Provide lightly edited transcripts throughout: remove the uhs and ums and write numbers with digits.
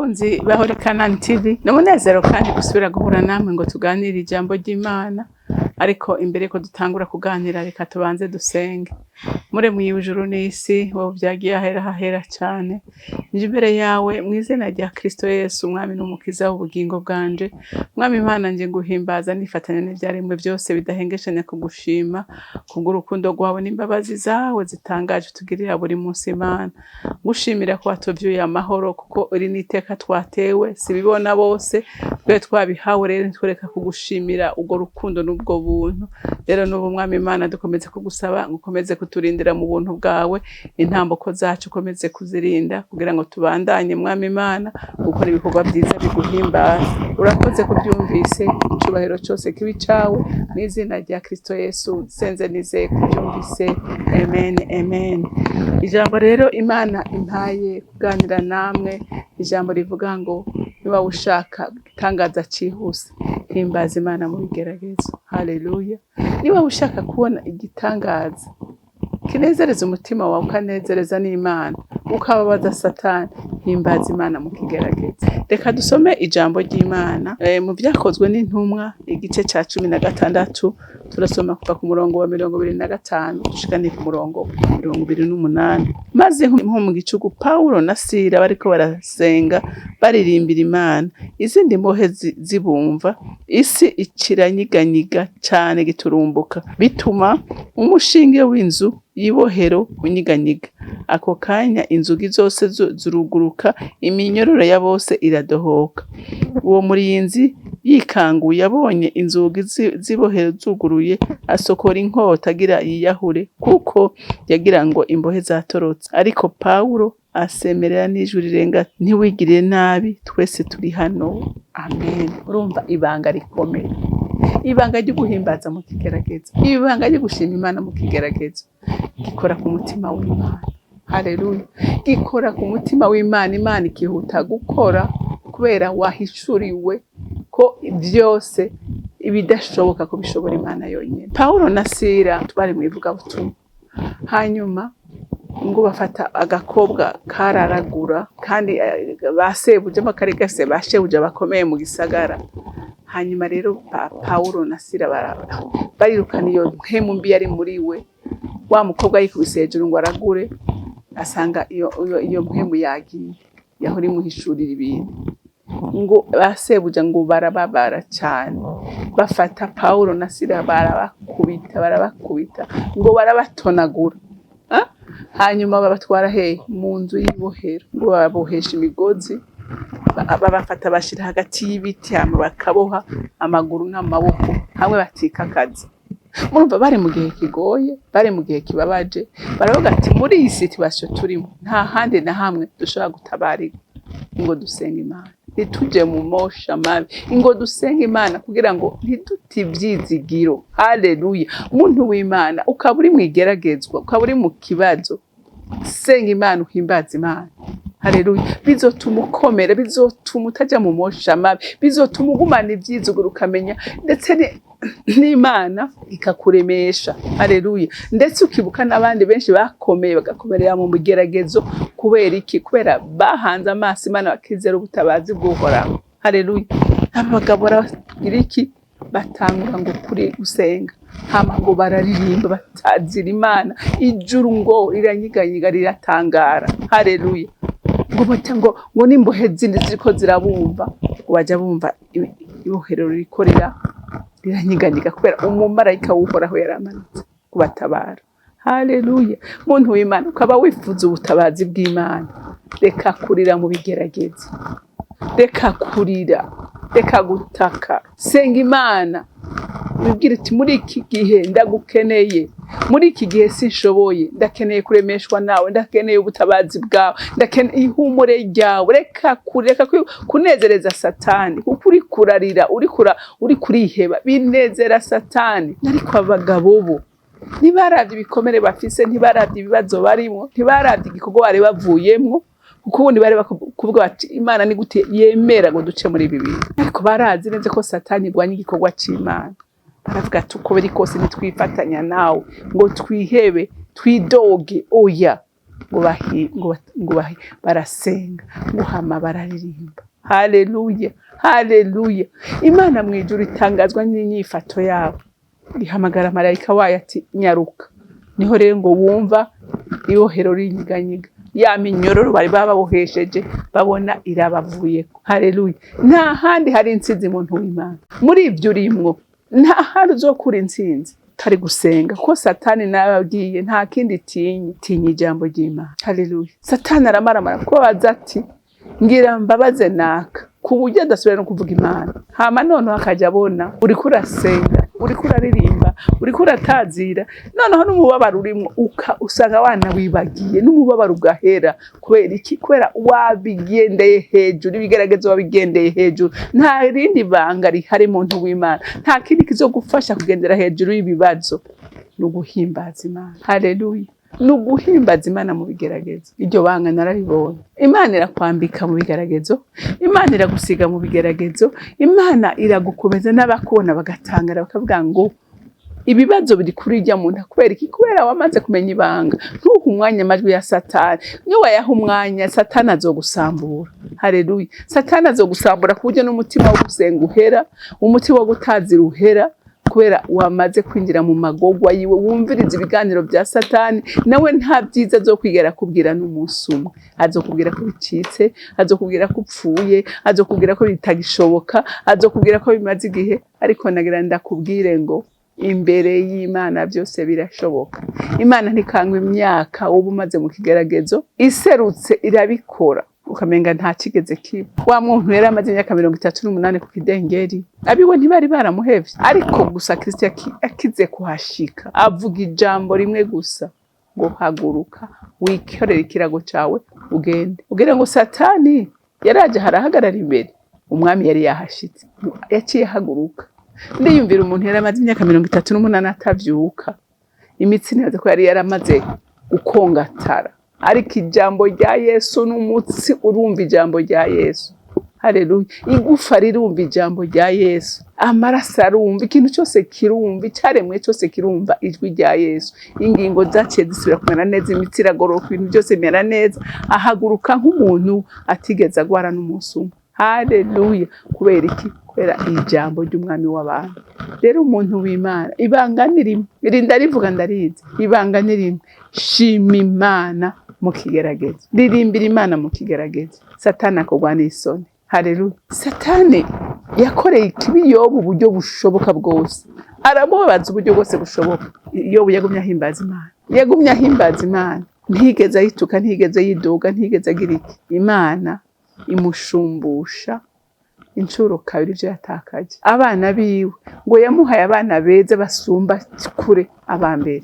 Bakunzi ba Holy Canaan TV, ni umunezero kandi gusubira guhura namwe ngo tuganire ijambo ry'Imana. Ariko imbere ko dutangura kuganira, reka tubanze dusenge. Muremyi w'ijuru n'isi, wowe vyagiye ahera hahera cane, nje imbere yawe mu izina rya Kristo Yesu, Umwami n'Umukiza w'ubugingo bwanje. Mwami Imana, nje nguhimbaza nifatanya n'ivyaremwe vyose bidahengeshanya kugushima kubw'urukundo rwawe n'imbabazi zawe zitangaje tugirira buri munsi. Imana, ngushimira ko watuvyuye amahoro, kuko iri n'iteka twatewe, sibibona bose, twe twabihawe. Rero ntitwereka kugushimira urwo rukundo n'ubwo buntu. Rero n'ubu, Mwami Imana, dukomeze kugusaba ngo ukomeze kuturindira mu buntu bwawe, intamboko zacu ukomeze kuzirinda kugira ngo tubandanye, Mwami Imana, gukora ibikorwa byiza biguhimbara. Urakoze kubyumvise, icubahiro cyose kibi cawe, n'izina rya Kristo Yesu senze nizeye kubyumvise, amen, amen. Ijambo rero Imana impaye kuganira namwe, ijambo rivuga ngo niba ushaka igitangaza cihuse, himbaza Imana mu bigeragezo. Haleluya! Niba ushaka kubona igitangaza kinezereza umutima wawe, ukanezereza n'Imana, ukababaza Satani, himbaza Imana mu kigeragezo. Reka dusome ijambo ry'Imana mu Vyakozwe n'Intumwa, igice ca 16. Turasoma kuva ku murongo wa 25 gushika ni ku murongo wa 28. Maze nko mu gicuku, Pawulo na Sila bariko barasenga baririmbira Imana, izindi mbohe zibumva. Isi ikiranyiganyiga cane giturumbuka, bituma umushinge w'inzu y'ibohero unyiganyiga. Ako kanya inzugi zose zuruguruka, iminyororo ya bose iradohoka. Uwo murinzi yikanguye abonye inzugi z'ibohero zuguruye, asokora inkota agira yiyahure, kuko yagira ngo imbohe zatorotse. Ariko Pawulo asemerera n'ijwi rirenga: "Ntiwigirire nabi, twese turi hano." Amen. Urumva ibanga rikomeye, ibanga ryo guhimbaza mu kigeragezo, ibanga ryo gushima Imana mu kigeragezo, gikora ku mutima w'Imana. Haleluya! Gikora ku mutima w'Imana, Imana ikihuta gukora kubera wahishuriwe ko byose ibidashoboka ko bishobora Imana yonyine. Pawulo na Sila bari mu ivugabutumwa, hanyuma ngo bafata agakobwa kararagura, kandi ba sebuja kari gafise ba shebuja bakomeye mu gisagara. Hanyuma rero Pawulo na Sila barirukana iyo mpemu mbi yari muri we. Wa mukobwa yikubise hejuru ngo aragure, asanga iyo mpemu yagiye, yahora imuhishurira ibintu. Ngo ba sebuja ngo barababara cyane, bafata Pawulo na Sila barabakubita, barabakubita, ngo barabatonagura. Ah? Hanyuma babatwara hehe? Mu nzu y'ibohero. Ngo babohesha imigozi, babafata bashira hagati y'ibiti, hama bakaboha amaguru n'amaboko hamwe batikakaza. Murumva bari mu gihe kigoye, bari mu gihe kibabaje. Baravuga ati: "Muri iyi situation turimo, nta handi na hamwe dushobora gutabarirwa, ngo dusenge Imana, ntituje mu mosha mabi, ngo dusenge Imana kugira ngo ntidute ivyizigiro." Haleluya! Muntu w'Imana, ukaba uri mu igeragezwa, ukaba uri mu kibazo, senga Imana, uhimbaze Imana. Haleluya! Bizotuma ukomera, bizotuma utaja mu mosha mabi, bizotuma ugumana ivyizigiro, ukamenya ndetse n'Imana ikakuremesha. Haleluya! Ndetse ukibuka n'abandi benshi bakomeye, bagakomerera mu mugeragezo. Kubera iki? Kubera bahanze amaso Imana, bakizera ubutabazi bw'Uhoraho. Haleluya! Aba bagabo baragira iki? Batangura ngo kuri gusenga, hama ngo bararirimba batazira Imana. Ijuru ngo riranyiganyiga, riratangara. Haleluya! Ngo baca ngo n'imbohe zindi ziriko zirabumva, ngo baja bumva ibohero ririko riranyiganyiga, kubera umumarayika w'Uhoraho yaramanutse kubatabara. Haleluya! Muntu w'Imana, ukaba wifuza ubutabazi bw'Imana, reka kurira mu bigeragezo, reka kurira, reka gutaka, senga Imana, wibwire uti: "Muri iki gihe ndagukeneye, muri iki gihe sinshoboye, ndakeneye kuremeshwa nawe, ndakeneye ubutabazi bwawe, ndakeneye ihumure ryawe." Reka kureka kunezereza Satani, kuko uri kurarira, uri kuriheba, binezera Satani. Ariko abagabo bo ntibaravye ibikomere bafise, ntibaravye ibibazo barimwo, ntibaravye igikorwa bari bavuyemwo, kuko ubundi bari kuvuga bati: "Imana ni gute yemera ngo duce muri ibi bintu?" Ariko barazi neza ko Satani igwanya igikorwa c'Imana. Baravuga ati: "Uko biri kose ntitwifatanya nawe ngo twihebe, twidoge, oya." Ngo bahi ngo bat- ngo bahi barasenga, ngo hama bararirimba. Haleluya, haleluya! Imana mu ijuru itangazwa n'inyifato yabo, ihamagara marayika wayo ati: "Nyaruka." Niho rero ngo wumva ibohero rinyiganyiga, ya minyororo bari bababohesheje babona irabavuyeko. Haleluya! Nta handi hari intsinzi, muntu w'Imana. Muri ibyo urimwo, nta handi uzokura intsinzi utari gusenga, kuko Satani nababwiye nta kindi tinyi, tinya ijambo ry'Imana. Haleluya! Satani aramaramara kubabaza ati: "Ngira mbabaze naka ku buryo adasubira no kuvuga Imana." Hama noneho akajya abona uriko urasenga, uriko uraririmba, uriko uratazira, noneho n'umubabaro urimwo usanga wanawibagiye, n'umubabaro ugahera. Kubera iki? Kubera wabigendeye hejuru, ibigeragezo wabigendeye hejuru. Nta rindi banga rihari, muntu w'Imana, nta kindi kizogufasha kugendera hejuru y'ibibazo, ni uguhimbaza Imana. Haleluya! Ni uguhimbaza Imana mu bigeragezo. Iryo banga nararibonye. Imana irakwambika mu bigeragezo, Imana iragusiga mu bigeragezo, Imana iragukomeza, n'abakubona bagatangara, bakavuga ngo ibibazo biri kuri irya muntu kubera iki? Kubera wamaze kumenya ibanga. Ntuhe umwanya amajwi ya Satani. Niyo wayaha umwanya, Satani azogusambura. Haleluya! Satani azogusambura ku buryo n'umutima wo gusenga uhera, umutima wo gutazira uhera, kubera wamaze kwinjira mu magogwa yiwe. Wumviriza ibiganiro bya Satani, nawe nta byiza azokwigera akubwira n'umunsi umwe. Azokubwira ko bicitse, azokubwira ko upfuye, azokubwira ko bitagishoboka, azokubwira ko bimaze igihe. Ariko nagira ndakubwire ngo imbere y'Imana byose birashoboka. Imana ntikangwa imyaka uba umaze mu kigeragezo, iserutse irabikora ukamenga nta kigeze kiba. Wa muntu yari amaze imyaka 38 ku kidengeri, abiwe ntibari baramuhevye, ariko gusa Kristo yakize kuhashika, avuga ijambo rimwe gusa ngo: "Haguruka, wikorere ikirago cawe ugende." Ugira ngo Satani yaraje harahagarara imbere? Umwami yari yahashitse, yaciye ahaguruka. Ndiyumvira umuntu yari amaze imyaka 38 atavyuka, imitsi nibaza ko yari yaramaze gukongatara, ariko ijambo rya Yesu, n'umutsi urumva ijambo rya Yesu. Haleluya! Igufa rirumva ijambo rya Yesu, amaraso arumva, ikintu cyose kirumva, icyaremwe cyose kirumva ijwi rya Yesu. Ingingo zaciye zisubira kumera neza, imitsi iragororoka, ibintu byose bimera neza, ahaguruka nk'umuntu atigeze agwara n'umunsi umwe. Haleluya! Kubera iki? Kubera ijambo ry'Umwami w'abantu. Rero umuntu w'Imana, ibanga ni rimwe, iri ndarivuga ndarizi, ibanga ni rimwe: shima Imana mu kigeragezo, ririmbira Imana mu kigeragezo, Satani akogwa n'isoni. Haleluya! Satani yakoreye ikibi Yobu uburyo bushoboka bwose, aramubabaza uburyo bwose bushoboka. Yobu yagumye ahimbaza Imana, yagumye ahimbaza Imana, ntiyigeze ayituka, ntiyigeze yidoga, ntiyigeze agira iki. Imana imushumbusha inshuro kabiri ibyo yatakaje. Abana biwe, ngo yamuhaye abana beza basumba kure aba mbere.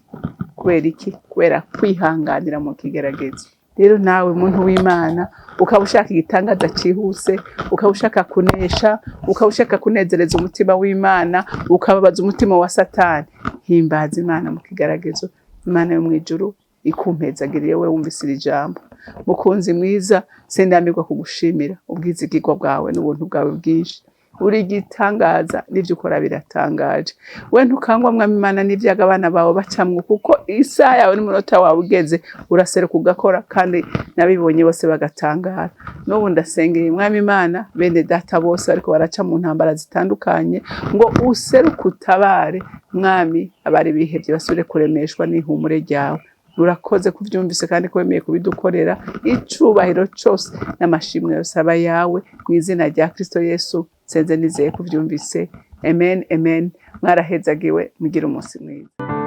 Kubera iki? Kubera kwihanganira mu kigeragezo. Rero nawe muntu w'Imana, ukaba ushaka igitangaza cyihuse, ukaba ushaka kunesha, ukaba ushaka kunezereza umutima w'Imana, ukababaza umutima wa Satani, himbaza Imana mu kigeragezo. Imana yo mu ijuru ikumpezagiriye we wumvise iri jambo. Mukunzi mwiza, sindambirwa kugushimira ubwizigirwa bwawe n'ubuntu bwawe bwinshi. Uri igitangaza, n'ibyo ukora biratangaje. We ntukangwa, Mwami Imana, n'ibyago abana bawe bacamwo, kuko isaha yawe n'umunota wawe ugeze uraseruka ugakora, kandi nabibonye bose bagatangara. N'ubu ndasengeye, Mwami Imana, bene data bose ariko baraca mu ntambara zitandukanye, ngo useruke utabare, Mwami, abari bihevye basubire kuremeshwa n'ihumure ryawe. Urakoze kuvyumvise kandi ko wemeye kubidukorera. Icubahiro cose n'amashimwe yose aba yawe, mu izina rya Kristo Yesu nsenze nizeye kuvyumvise. Amen, amen. Mwarahezagiwe, mugire umunsi mwiza.